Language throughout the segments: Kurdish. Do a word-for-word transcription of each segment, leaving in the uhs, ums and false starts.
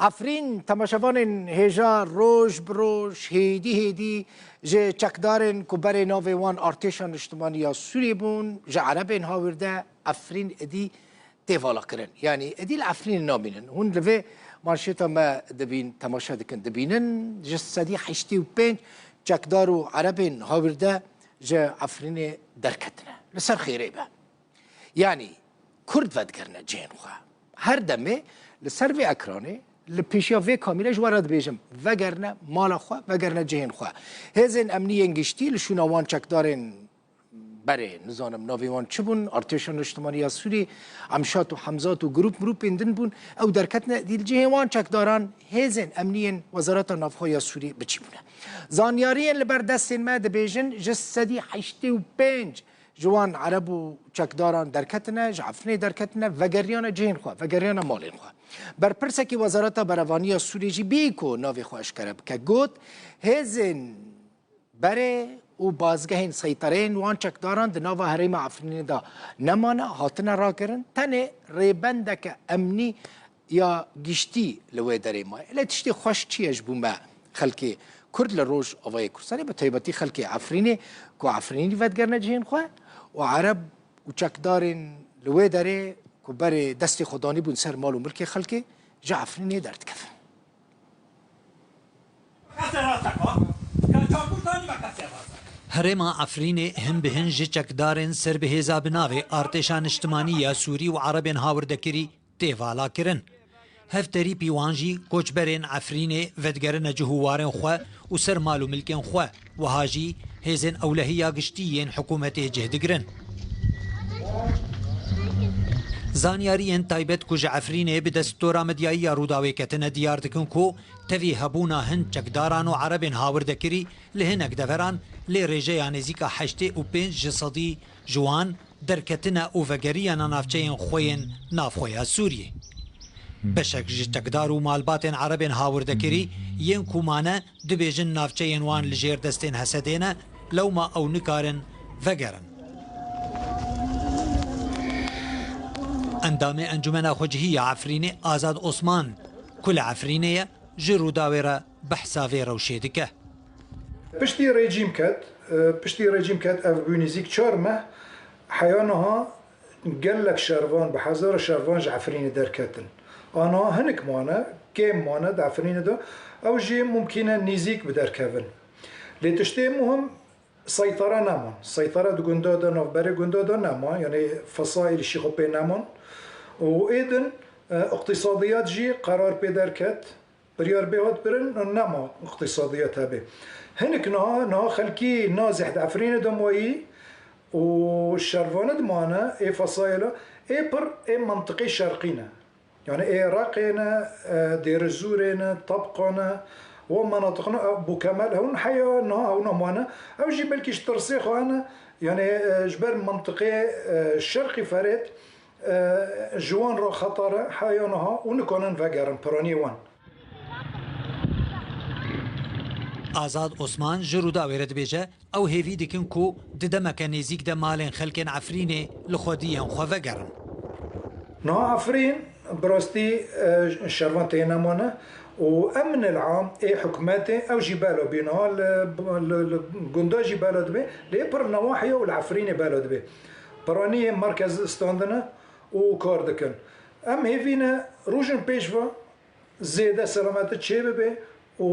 Efrîn, temaşevanên hêja roj bi roj, hêdî hêdî ji çekdarên ku berê navê wan Artêşa Niştimanî ya Sûriyê bûn, ji Erebên Hawirde Efrîn êdî tê vala kirin. Yanî êdî li Efrînê namînin. Hûn li vê manşêta me dibîn, temaşe dikin, dibînin, ji sedî heştê û pênc çekdar û Erebên Hawirde ji Efrînê derketine. Li ser xêrê be. Yanî Kurd vedigerine cihên xwe. Her demê li ser vê ekranê, li pêşiya vê kamîrê ji we re dibêjim, vegerine mala xwe, vegerine cihên xwe. Hêzên emniyên giştî li şûna wan çekdarên berê, nizanim navê wan çi bûn, Artêşa Niştimanî ya Sûrî, Emşat û Hemzat û grûp mirûpên din bûn, ew derketine dî li cihên wan çekdaran hêzên emniyên Wezareta Navxwe ya Sûrî biçî bûne. Zanyariyên li ber destên me dibêjin, ji sedî heştê û pênc ji wan Ereb û çekdaran derketine, ji Efrînê derketine, vegeriyane cihên xwe, vegeriyane malên xwe. Berpirsekî Wezareta Berevaniya Sûriyê jî bî ku navê xwe eşkere bike, got, hêzên berê û bazgehên seytereyên wan çekdaran di nava herêma Efrînê de nemane, hatine rakirin, tenê rêbendeke emnî ya giştî li wê derê maye. Lê tiştê xweş çi ye ji bo me xelkê Kurd li Rojavayê Kurdistanê, bi taybetî xelkê Efrînê ku Efrînî vedigerine cihên xwe û Ereb û çekdarên li wê derê ku berê destê xwe danîbûn ser mal û milkê xelkê, ji Efrînê derdikevin. Herêma Efrînê hin bi hin ji çekdarên ser bi hêza bi navê Artêşa Niştimanî ya Sûrî û Erebên Hawirdekirî tê valakirin. Hevterîpî wan jî koçberên Efrînê vedigerine cih û warên xwe û ser mal û milkên xwe, wiha jî hêzên ewlehiya giştî yên hikûmetê cih digirin. Zanyariyên taybet ku ji Efrînê bi dest tora medyayî ya Rûdawê ketine diyar dikin ku tevî hebûna hin çekdaran û Erebên Hawirdekirî li hinek deveran lê rêjeya nêzîka heştê û pênc ji sedî ji wan derketine û vegeriyane navçeyên xwe yên navxweya Sûriyê. Beşek ji çekdar û malbatên Erebên Hawirdekirî yên ku mane dibêjin navçeyên wan li jêr destên Hesedê ne, lewma ew nikarin vegerin. Endamê Encûmena Xwecihî ya Efrînê Azad Osman ku li Efrînê ye, ji Rûdawê re behsa vê rewşê dike. Piştî rejîm ket, e, piştî rejîm ket ev bû nêzîk çar meh, heya niha gelek şervan, bi hezara şervan ji Efrînê derketin. A niha hinek mane, kêm mane di Efrînê de, ew jî mumkîn e nêzîk bi derkevin. Lê tiştê muhim seytara neman. Seytara di gunda de, navberê gunda de neman. Yanî fesaîl şîxopê neman. Û êdin, e, iqtîsadiyat jî qerar pê derket. Biryar bê hat birin, nema iqtîsadiyat hebe. Hinek niha, niha xelkî nazih di Efrînê de mayî û şervanê dimane, ê fesaîla, ê pir ê mentiqê şerqî ne. Yani ê Reqê ne, e, Dêrizûrê ne, Tabqa ne, wan menatiq ne, e, Bûkemel, hewin heya niha hewna mane. Ew jî belkî ji tirsê xwe hene, yani, e, ji ber mentiqê, e, şerqî Ferêt, e, ji wan re xeter e, heya niha û nikanin vegerin piraniyê wan. Azad Osman ji Rûdawê re dibêje, ew hêvî dikin ku di demeke nêzîk de malên xelkên Efrînê li xwedî yên xwe vegerin. Niha Efrîn bi rastî, e, şervan tê nemane û emn el am ê hikûmetê ew jî bela bî. Niha li, li, li gunda jî bela dibe, lê pir newahiya û li Efrînê bela dibe. Piraniyê merkez standine û kar dikin. Em hêvî ne rojên pêş ve zêde selametî çêbibe û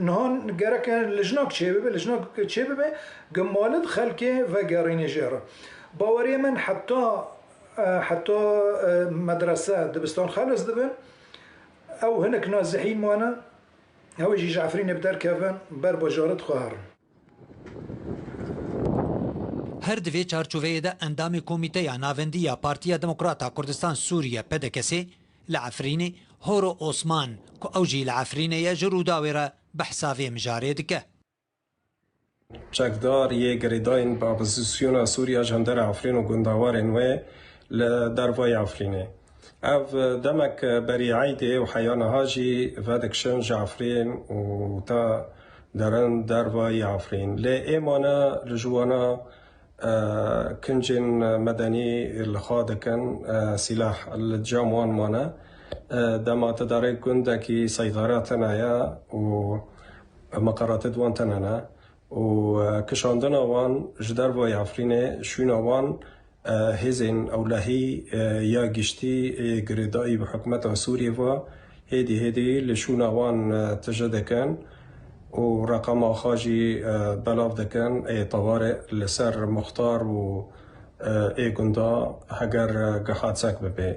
niha gerek e lijnak çêbibe, lijnak çêbibe, ku malid xelkê vegerîne jê re. Baweriyê min heta, e, heta, e, medrese, dibistan xelas dibin, ew hinek nazihî mane, ew jî ji Efrînê bi derkevin, ber bajarit xwe herin. Her di vê çarçoveyê de endamê Komîteya Navendî ya Partiya Demokrata Kurdistan Sûriye, P D K S, li Efrînê, Horo Osman, ku ew jî li Efrînê ye, ji Rûdawê re behsa vê mijarê dike. Çekdar yê girêdayîn bi opozîsyona Sûriye ji hindera Efrîn û gundawarên wê li dervayê Efrînê. Ev demek berî eydê û heya niha jî vedikişin ji Efrîn û ta derin dervayî Efrîn. Lê ê mane li ji wana, e, kincên medenî li xwe dikin, e, sîlah li cem wan mane. E, dema te darê gundekî seydareya tene ye û meqeratê di wan tene ne û, e, kişandina wan ji dervayê Efrînê, şûna wan, e, hêzên ewlehî, e, ya giştî ê girêdayî bi hikûmeta Sûriyê ve hêdî hêdî li şûna wan, e, tije dikin û reqema xwe jî, e, belav dikin ê tewarê li ser muxtar û, e, ê gunda heger, e, giha çek bibe.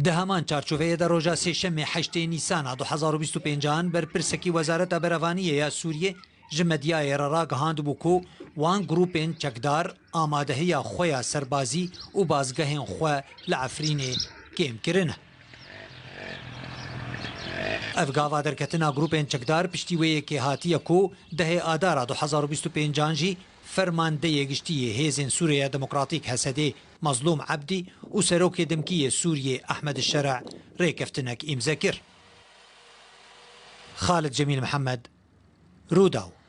Di heman çarçoveyê de roja sêşemê heştê Nîsana du hezar û bîst û pêncan berpirsekî Wezareta Berevaniyê ya Sûriyê ji medyayê re ragihandibû ku wan grûpên çekdar amadehiya xwe ya serbazî û bazgehên xwe li Efrînê kêm kirine. Ev gava derketina grûpên çekdar piştî wê yekê hatiye ku dehê Adara du hezar û bîst û pêncan jî fermandeyê giştî yê Hêzên Sûriyeya Demokratîk, H S D, Mazlûm Ebdî û Serokê dimkî yê Sûriyê Ehmed Şer'a rêkeftinek îmze kir. Xalid Cemîl Mihemed, Rûdaw.